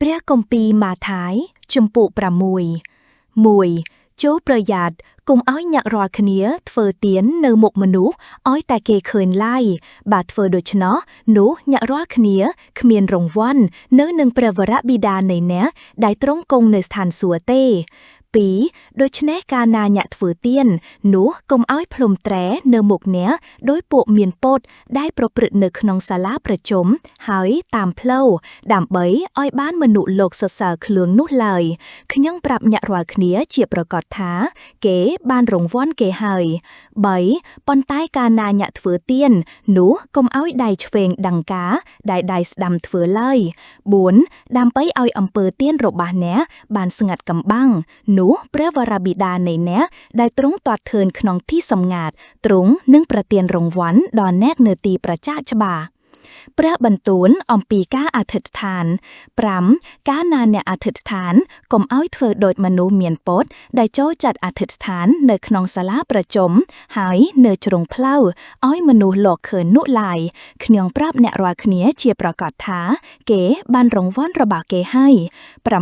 ព្រះគម្ពីរម៉ាថាយជំពូក6 1ចូលប្រយ័ត្នកុំឲ្យញាក់រាល់គ្នាធ្វើទាននៅមុខមនុស្សឲ្យតែគេឃើញឡើយបើធ្វើដូច្នោះនោះញាក់រាល់គ្នាគ្មានរង្វាន់នៅនឹងព្រះវរបិតានៃអ្នកដែលទ្រង់គង់នៅស្ថានសួគ៌ទេ2ដូច្នេះកាលណាអ្នកធ្វើទាននោះកុំឲ្យភ្លុំត្រែនៅមុខអ្នកដោយពួកមានពោតដែលប្រព្រឹត្តនៅក្នុងសាលាប្រជុំហើយតាមផ្លូវដើម្បីឲ្យបានមនុស្សលោកសរសើរខ្លួននោះឡើយខ្ញុំប្រាប់អ្នករាល់គ្នាជាប្រកាសថា គេបានរង្វាន់គេហើយ3ប៉ុន្តែកាលណាអ្នកធ្វើទាននោះកុំឲ្យដៃឆ្វេងដឹងការដែលដៃស្ដាំធ្វើឡើយ4ដើម្បីឲ្យអំពើទានរបស់អ្នកបានស្ងាត់កំបាំងនោះព្រះវរបិតានៃអ្នកដែលទ្រង់ទាត់ធើនក្នុងទីសម្ងាត់ទ្រង់នឹងប្រទានរង្វាន់ដល់អ្នកនៅទីប្រចាកច្បាស់ព្រះបន្ទូលអំពីការអធិដ្ឋាន5កាលណាអ្នកអធិដ្ឋានកុំឲ្យធ្វើដូចមនុស្សមានពោតដែលចូលចាត់អធិដ្ឋាននៅក្នុងសាលាប្រជុំហើយនៅជ្រុងផ្លូវឲ្យមនុស្សលោកឃើញនោះឡើយខ្ញុំប្រាប់អ្នករាល់គ្នាជាប្រកាសថា គេបានរង្វាន់របស់គេហើយ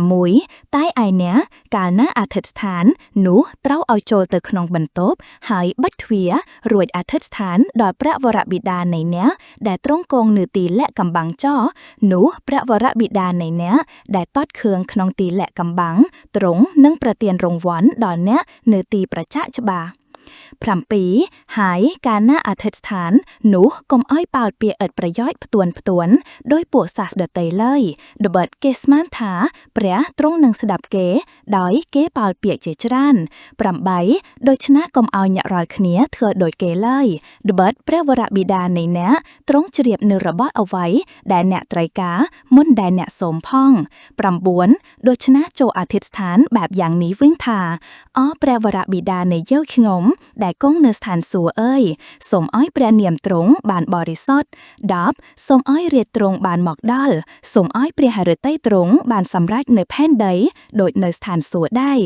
6តែឯអ្នកកាលណាអធិដ្ឋាននោះត្រូវឲ្យចូលទៅក្នុងបន្ទប់ហើយបិទទ្វាររួចអធិដ្ឋានដល់ព្រះវរបិតានៃអ្នកដែលទ្រង់គង់នៅទីលាក់កំបាំងចោនោះព្រះវរបិតានៃអ្នកដែលតតខឿងក្នុងទីលាក់កំបាំងទ្រង់នឹងប្រទានរង្វាន់ដល់អ្នកនៅទីប្រចាកច្បាស់7ហើយកាលណាអធិដ្ឋាននោះកុំឲ្យប៉ោតពាក្យឥតប្រយោជន៍ផ្ទួនផ្ទួនដោយពួកសាសដតីឡើយត្បិតគេស្មានថាព្រះទ្រង់នឹងស្ដាប់គេដោយគេប៉ោតពាក្យជាច្រើន8ដូច្នេះកុំឲ្យអ្នករាល់គ្នាធ្វើដោយគេឡើយត្បិតព្រះវរបិតានៃអ្នកទ្រង់ជ្រាបនៅរបស់អ្វីដែលអ្នកត្រូវការមុនដែលអ្នកសូមផង9ដូច្នេះចូលអធិដ្ឋានបែបយ៉ាងនេះវិញថាអរព្រះវរបិតានៃយើងខ្ញុំដែលគង់នៅស្ថានសួគ៌អើយសូមឲ្យព្រះនាមទ្រង់បានបរិសុទ្ធ10សូមឲ្យរាជទ្រង់បានមកដល់សូមឲ្យព្រះហឫទ័យទ្រង់បានសម្រេចនៅផែនដីដូចនៅស្ថានសួគ៌ដែរ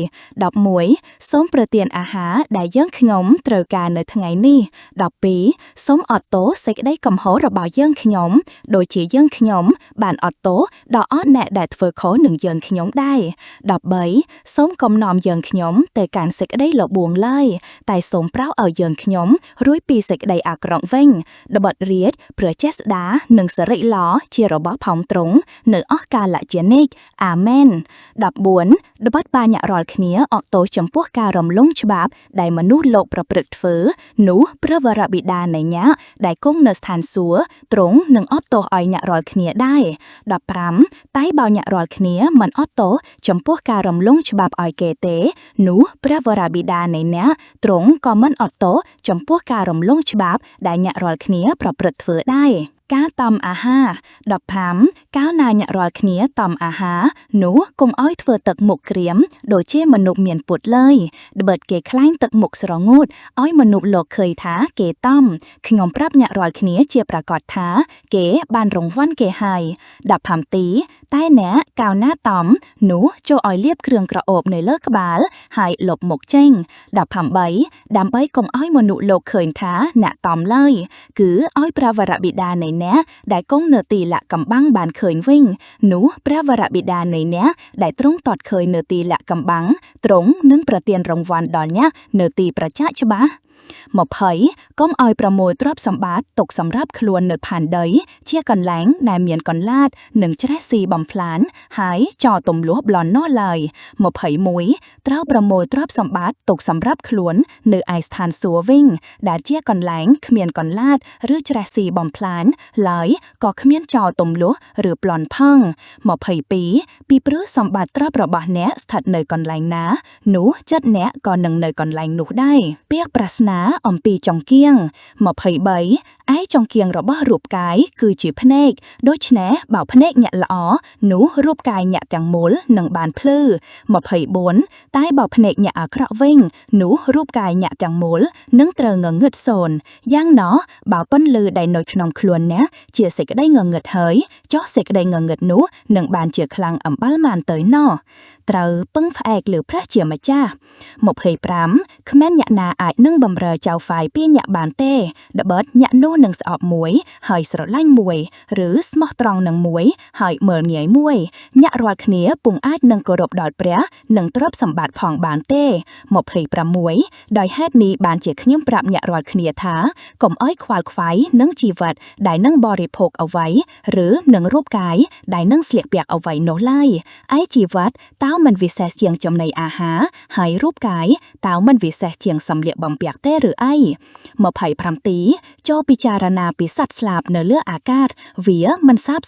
11សូមប្រទានអាហារដែលយើងខ្ញុំត្រូវការនៅថ្ងៃនេះ12សូមអត់ទោសសេចក្តីកំហុសរបស់យើងខ្ញុំដូចជាយើងខ្ញុំបានអត់ទោសដល់អស់អ្នកដែលធ្វើខុសនឹងយើងខ្ញុំដែរ13សូមកុំនាំយើងខ្ញុំទៅកាន់សេចក្តីលបួងឡើយតែសូមប្រោសឲ្យយើងខ្ញុំរួចពីសេចក្តីអាក្រក់វិញត្បិតរាជព្រះចេស្តានិងសិរិល្អជារបស់ផោមទ្រង់នៅអស់កាលជានិច្ចអាមែន14ត្បិតបាញាក់រាល់គ្នាអត់ទោសចំពោះការរំលងច្បាប់ដែលមនុស្សលោកប្រព្រឹត្តធ្វើនោះព្រះវរបិតានៃអ្នកដែលគង់នៅស្ថានសួគ៌ទ្រង់នឹងអត់ទោសឲ្យអ្នករាល់គ្នាដែរ15តែបើអ្នករាល់គ្នាមិនអត់ទោសចំពោះការរំលងច្បាប់ឲ្យគេទេនោះព្រះវរបិតានៃអ្នកទ្រង់ក៏មិនអត់ទោសចំពោះការរំលងច្បាប់ដែលអ្នករាល់គ្នាប្រព្រឹត្តធ្វើដែរការតំអាហារ15កាលណាអ្នករាល់គ្នាតំអាហារនោះកុំឲ្យធ្វើទឹកមុខក្រៀមដូចជាមនុស្សមានពុតឡើយត្បិតគេខ្លែងទឹកមុខស្រងូតឲ្យមនុស្សលោកឃើញថាគេតំខ្ញុំប្រាប់អ្នករាល់គ្នាជាប្រកាសថា គេបានរង្វាន់គេហើយ15ទីតែអ្នកកាលណាតំនោះចូលឲ្យលាបគ្រឿងក្រអូបនៅលើក្បាលហើយលុបមុខចេញ18ដើម្បីកុំឲ្យមនុស្សលោកឃើញថាអ្នកតំឡើយគឺឲ្យព្រះវរបិតានៃអ្នកដែលគង់នៅទីលាក់កំបាំងបានឃើញវិញនោះព្រះវរបិតានៃអ្នកដែលទ្រង់តតឃើញនៅទីលាក់កំបាំងទ្រង់នឹងប្រទានរង្វាន់ដល់អ្នកនៅទីប្រចាកច្បាស់20កុំឲ្យប្រមូលទ្រព្យសម្បត្តិទុកសម្រាប់ខ្លួននៅផែនដីជាកន្លែងដែលមានកន្លាតនិងច្រេះស៊ីបំផ្លាញហើយចោលទម្លោះប្លន់នោះឡើយ21ត្រូវប្រមូលទ្រព្យសម្បត្តិទុកសម្រាប់ខ្លួននៅឯស្ថានសួគ៌វិញដែលជាកន្លែងគ្មានកន្លាតឬច្រេះស៊ីបំផ្លាញឡើយក៏គ្មានចោលទម្លោះឬប្លន់ផង22ពីព្រោះសម្បត្តិទ្រព្យរបស់អ្នកស្ថិតនៅកន្លែងណានោះចិត្តអ្នកក៏នឹងនៅកន្លែងនោះដែរពាក្យប្រាថ្នាអំពីចង្គៀង23ឯចង្គៀងរបស់រូបកាយគឺជាភ្នែកដូច្នេះបើភ្នែកអ្នកល្អនោះរូបកាយអ្នកទាំងមូលនឹងបានភ្លឺ24តែបើភ្នែកអ្នកអាក្រក់វិញនោះរូបកាយអ្នកទាំងមូលនឹងត្រូវងងឹតសូន្យយ៉ាងណោះបើពន្លឺដែលនៅក្នុងខ្លួនអ្នកជាសេចក្តីងងឹតហើយចុះសេចក្តីងងឹតនោះនឹងបានជាខ្លាំងអំបិលម៉ានទៅណោះត្រូវពឹងផ្អែកលើព្រះជាម្ចាស់25គ្មានអ្នកណាអាចនឹងបំរើចៅហ្វាយពីអ្នកបានទេត្បិតអ្នកនោះ នឹងស្អប់មួយ ហើយស្រឡាញ់មួយ ឬស្មោះត្រង់នឹងមួយ ហើយមើលងាយមួយ អ្នករាល់គ្នាពុំអាចនឹងគោរពដល់ព្រះ និងទ្រព្យសម្បត្តិផងបានទេ26ដោយហេតុនេះបានជាខ្ញុំប្រាប់អ្នករាល់គ្នាថាកុំឲ្យខ្វល់ខ្វាយនឹងជីវិតដែលនឹងបរិភោគអ្វីឬនឹងរូបកាយដែលនឹងស្លៀកពាក់អ្វីនោះឡើយឯជីវិតតើមិនវិសេសជាងចំណីអាហារហើយរូបកាយតើមិនវិសេសជាងសម្លៀកបំពាក់ទេឬអី27ចូលពិចារណាពីសត្វស្លាបនៅលើអាកាសវាមិនសាប